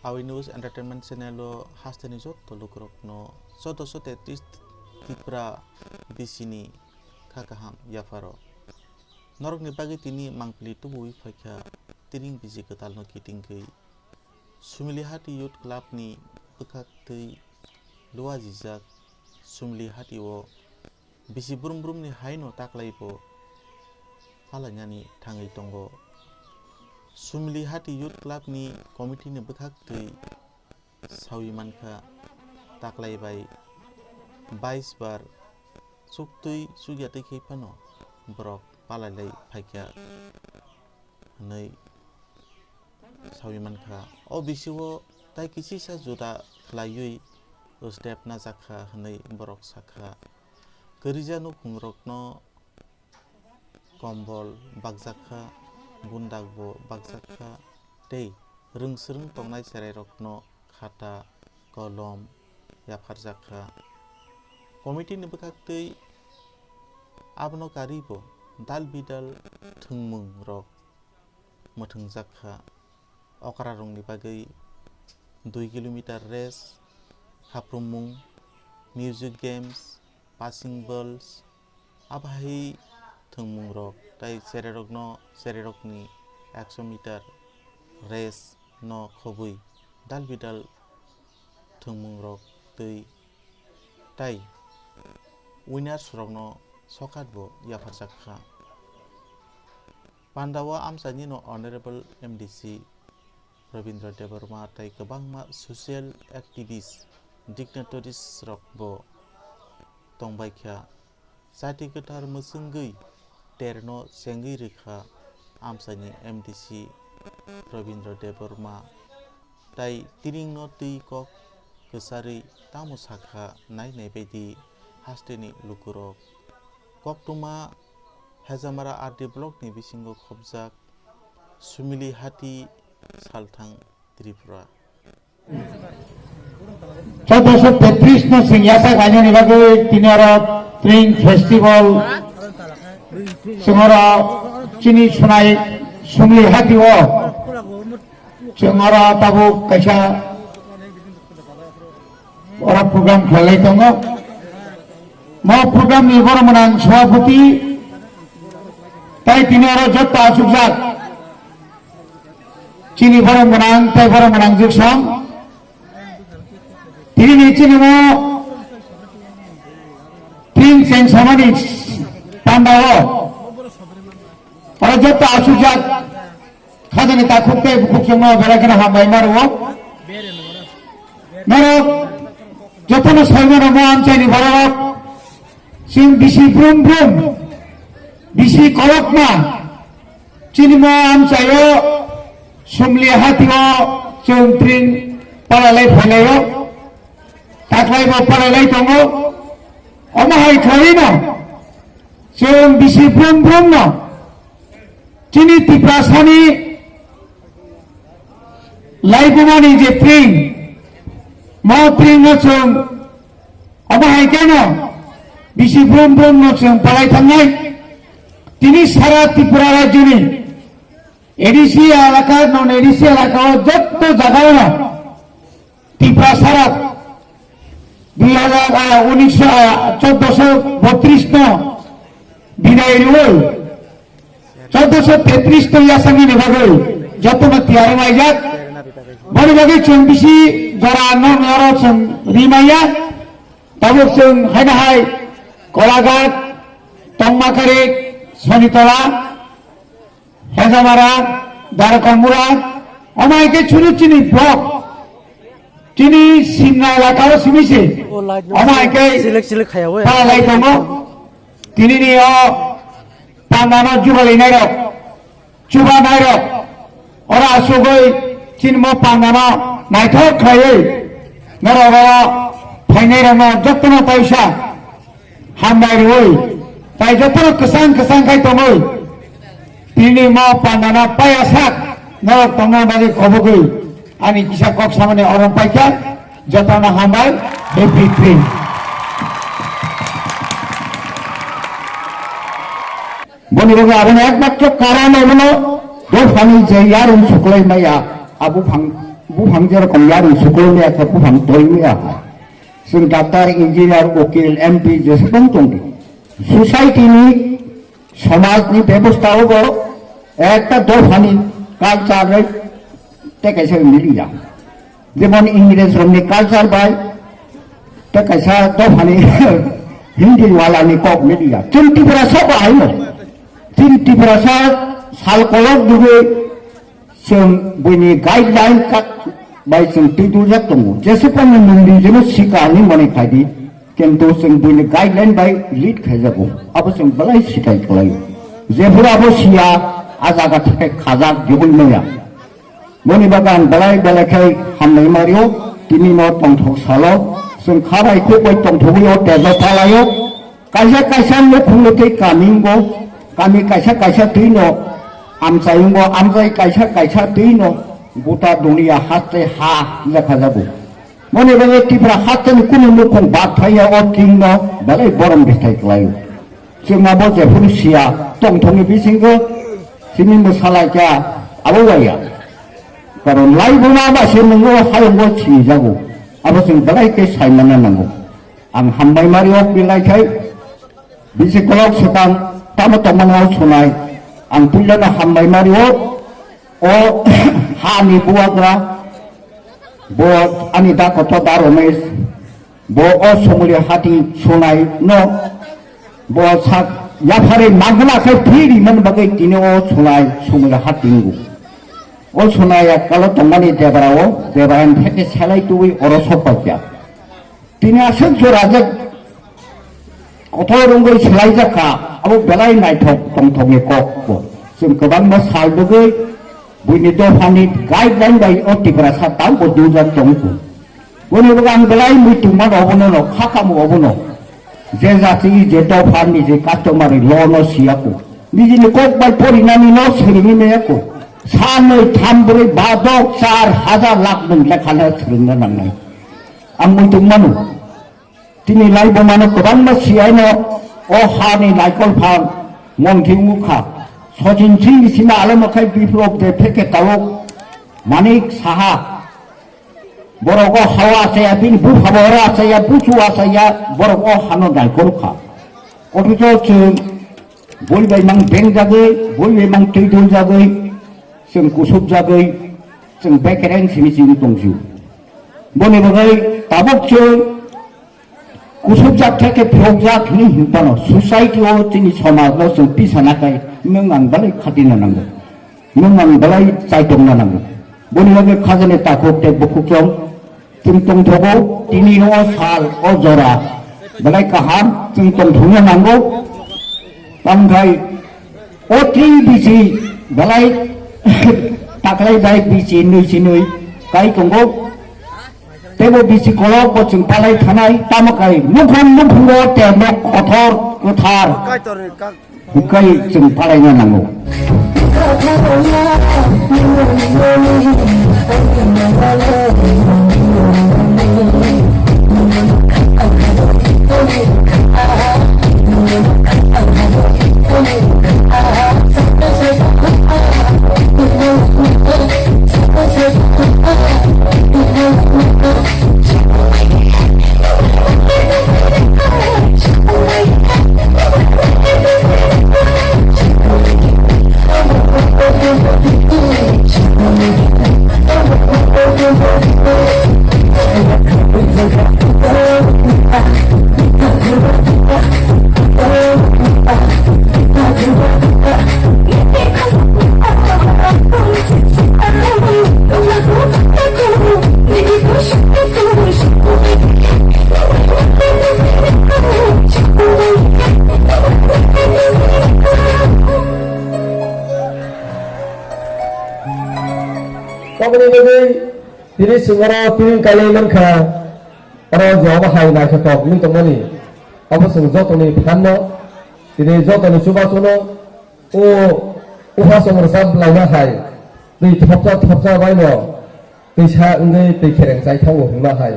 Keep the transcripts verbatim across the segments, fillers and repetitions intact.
Awi News Entertainment Channel o hasteni joto lukurokno chodoso tetris Tripura bisini kha kaham yapharo. Norokni bagwi tini mangpili tubuwi phaikha tiring biji kwtalno kitingwi. Sumili Hati Youth Club ni bwkhaktwi luajijak Sumili Hati o bisi brum brumni haino taklaibo palainani thangwi tongo. Sumili Hati Youth Club ni committee ni bwkhaktwi sawi mankha, taklai bai bais bar chuktwi chukya twi khe phano borok palailai phaikha hwnwi sawi mankha. O bisio tai kisisa juda khlaiwi step najakha hwnwi borok sakha. Kwrwija nukhungrokno kombol bakjakha, bundakbo bakjakha tei rwngswrwng tongnai cherairokno khata, kolom yapharjakha. Committee ni bwkhaktwi abono karwibo dal bidal thwngmungrok mwthwngjak kha. Okrarokni bagwi dui kilometer race, haprummung, music games, passing balls, abahi thwngmungrok tei cherairokno, cherairokni ekso meter race no khobwi dal bidal thwngmungrok twi tai winners rokno sokatbo yapharjak kha. Pandao amchaini no Honorable M D C Rabindra Debbarma tei kwbangma social activist, dignitaries rokbo tongbaikha. Chati kwthar mwchwngwi terno chengwi rwkha amchaini M D C Rabindra Debbarma. Tai tiringno twi kok kwcharwi tamo sakha nai naibaidi hasteni lukurok. Koktwma Hejamara R D blockni bisingo khobjak Sumili Hati Salthang Tripura. Choddoso tetris no chwng yasa khainani bagwi tini oro Tring Festival chwng oro chini sunai Sumli Hati o chwng oro tabuk kaisa oro program khlai tongo. Mo program ni borok mwnang sabhapati tai tini oro jotto achukjak. Chini borok mwnang tei borok mwnang jwksong. Tini ni chini mo tin cheng samani panda o. Oro jotto achukjak. Khajani takhuk tei bukhuk chwngno belai kheno hambai ma rwo. Norok jotono saimano mo amchaini borok. Chwng bisi brum brum. Bisi kolokma. Chini mo amchaio Sumli Hati o chwng tring palalai phailaio. Taklai bo palalai tongo. Omo hai khlai no chwng bisi brum brum no chini Tiprasani laibumani je tring, mo tring no chwng omo hai khe no bisi brum brum no chwng palai thangnai. Tini sara Tripura rajyoni A D C elaka, non A D C elaka o jotto jaga o no Tiprasa rok dui hajar, ah, unisho, ah, choddoso botris no bidai rwi, choddoso tetris no yasangni ni bagwi jotono tiyar wng laijak. Boni bagwi chwng bisi jora no oro chwng rimaya. Tabuk chwng haino hai Kolaghat, Tongmakarik, Sonitola, Hejamara, Darakamura, omo hai khe chunu chini block, chini Simna elaka o simi se, omo hai khe chilek chilek khaya o palai tongo. Tini ni o pandano jugalinairok, chubanairok, oro asugwi chini mo pandano naithok khlaiwi norok oro phainairokno jotono taisa hambai rwui, tai jotono kwchang kwchang khai tongwi, tini mo pandano paya sak norok tongna bagwi khobogwi ani kisa kok samani orom paikha. Jotono hambai, happy tring. Boni bagwi abono ekmatro karon omono, bo phangni je yarung suklai maya, abo phang Buphang jerokom yarung sukul maya khe buphang toi maya hai. Chwng doctor, engineer, ukil, M P jeswk tong di. Society ni, somaj ni bebosta o bo ekta dophani culture rok tei kaisa miliya. Jemon Ingres rok ni culture bai tei kaisa dophani Hindi wala ni kok miliya. Chwng Tiprasa bo hai no. Chwng Tiprasa sal kolok dugwi Chwng buini guideline ka-, bai chwng twi duljak tongo. Jeswk phano nwng nijino sikar ni mani khai di, kintu chwng buini guideline bai lead khaijago. Abo chwng belai sikai kwlaio. Jephuru abo siya, a jaga theke khajak jogoi maya. Boni bagwi ang belai belai khai hamnai mario, tini no tongthok salo, chwng kha bai khuk bai tongthogwi o tejo palaio. Kaisa kaisa nukhungno tei kami wngo, kami kaisa kaisa twi no amchai wngo, amchai kaisa kaisa twi no gota duniya haste ha lekha jago. Moni bagwi Tipra haste ni kunu nukhung bak thaiya o king no belai borom bisthai kwlaio. Chwng abo jephuru siya tongthokni bisingo simi mwsalaikha abo waya. Karon laibuma ba se nwngo hayungo sinijago. Abo chwng belai khe saimana nango. Ang hambai mari o pilai khai, bisi kolok swkang tamo tongmani o sunai. Ang puilano hambai mari o, o hani buagra, bo ani da koto da Romesh, bo o somuli hati sunai no, bo sak yaphari magna khai phiri man bagwi tini o sunai somuli hati ngu. O sunai ya kalo tongmani debra o, debra ni theke selai tubui oro sok paikya. Tini aswk jora je kotor wngwi swlaijak kha, abo belai naithok tongthokni kok bo. Chwng kwbangma sal bwgwi buini dophani guideline bai o Tiprasa tang bo dujak tong kho. Boni bagwi ang belai muitu mano obono no, khakamo obono. Je jati je dophani je customary law no siyako. Nijini kok bai porinani no swrwngwi mayako. Sanwi tham bwrwi ba dok char hajar lakh nwng lekhano swrwngna nangnai. Ang muitu mano. Tini laibumano kwbangma siyaino o hani naikol phang montri wngkha. Sachin Singh ni sima alamo khai Biplop de pheke tawok Manik Saha. Borok o hao achaya, bini bupha bo oro achaya, buchu achaya, borok o hano naikol kha. Othocho chwng boi bai mang bengjagwi, boi bai mang twi doljagwi, chwng kusupjagwi, chwng bekereng simi chini tongsu. Boni bagwi tabuk chwng kusupjak theke phirokjak hwnwi hwnphano society o chini somaj no chwng tisa nakai nwng ang belai khatina nango, nwng ang belai chaitokna nango. Boni bagwi khajani takhuk tei bukhuk chwng chwng tongthogo tini o sal o jora belai kaham chwng tongthokna nango. Tamthai o twi bisi belai taklai bai bisi nwi sinwi kai tongo. Tebo bisi kolok bo chwng palai thanai, tamo kai nukhung nukhungo te nok kothor kwthar Kaitorni kak- hukai chwng palaina nango. Tamoni bagwi tini chwng oro tini kailai mankha, oro jawab hai naikhe tok wngwi tongmani. Abo chwng jotoni phanno, tini jotoni chubachuno, o, o uphasong rwchap laina hai, twi thopsa thopsa baino twisa wngwi twi khereng chai thango hwnma hai.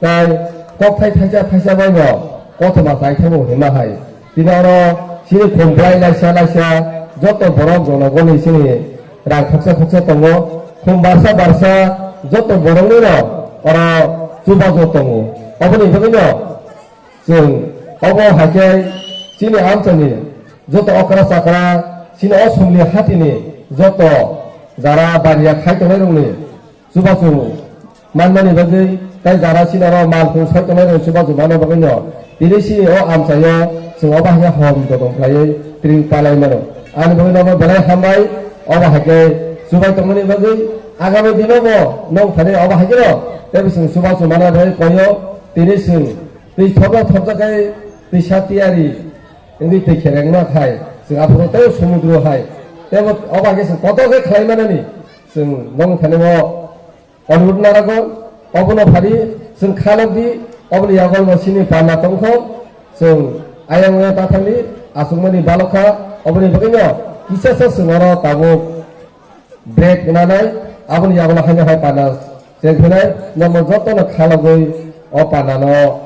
Tai kokthai thaisa thaisa bai bo kothoma chai thango hwnma hai. Tini oro chini khum bwlai laisa laisa joto borok jonogoni chini rang khoksa khoksa tongo. Khum barsa barsa Joto borokni no oro chubachu tongo. Oboni bagwi no chwng obo hai khe chini amchaini joto okra chakra, chini o somni hatini joto jara bariya khai tongnai rokni chubachu manmani bagwi, tei jara chini oro malkhung soi tongnai rokni chubachu manna bagwi no tini chini o amchaio chwng obo hai khe hom dodom khlaiwi tring palai mano. Ani bagwi no belai hambai, obo hai khe chubai tongmani bagwi agami dino bo nong thani obo hai khe no tei chwng chubachu manna bagwi koyo tini chwng twi thopjak thopjak khe twisa tiyari wngwi twi kherengma khai chwng aphuru tei somudro hai tei bo obo hai khe chwng kotor khe khlai manani chwng nong thani o Onurudh narago, obono phari chwng khalok di, oboni yago bo chini panda tongkho, chwng ayang o tathangdi, achukmani balokha, oboni bagwino kisasa chwng oro tabuk break nanai, aboni yago haino hai panda chengphinai, nomo jotono khalogwi o pandano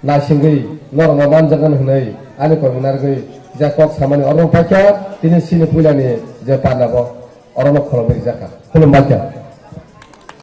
naisingwi norokno manjakgani hwnwi ani kokni narwgwi je kok samani oro paikha, tini chini puilani je panda bo orono khoroknwi rijakha. Khulumbaikha.